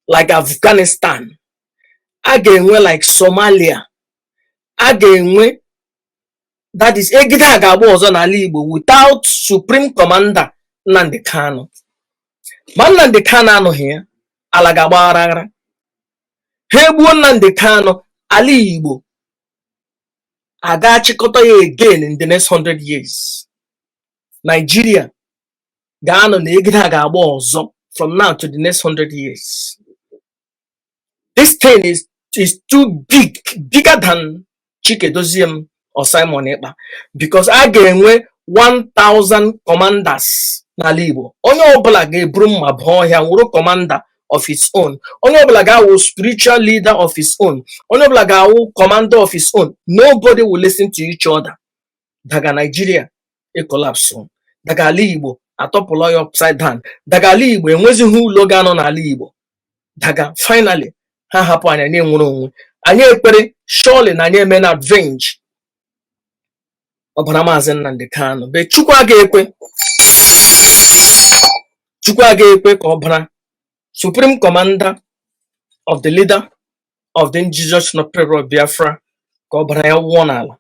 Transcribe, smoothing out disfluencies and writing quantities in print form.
like Afghanistan, a ga-enwe like Somalia, a ga-enwe, that is, egide a ga-agba ọzọ n'ala Igbo without Supreme Commander Nnamdi Kanu. Ma Nnamdi Kanu anọghị ya, ala ga-agba aghara aghara. Ha egbuo Nnamdi Kanu, ala Igbo aga achịkọta ya again in the next 100 years. Nigeria ga-anọ na egide a ga-agba ọzọ from now to the next 100 years. This thing is too big, bigger than Chike Doziem or Simon Ekpa, because a ga-enwe 1000 commanders n'ala Igbo. Onye ọbụla ga-eburu mma bụọ ọhịa wụrụ commander of his own. Onye ọbụla ga-awụ spiritual leader of his own. Onye ọbụla ga-awụ commander of his own. Nobody will listen to each other. Daga Nigeria e collapse, daga ala Igbo atọpụla ya upside down, daga ala Igbo enwezighị ụlọ ga-anọ n'ala Igbo, daga finally ha hapụ anyị, anyị enwere onwe anyị. Ekpere surely na anyị eme na avenge ọbara Maazị Nnamdi Kanu be. Chukwu aga ekwe, Chukwu aga ekwe ka ọbara Supreme Commander of the leader of the Indigenous People of Biafra, ka ọbara ya wụọ n'ala.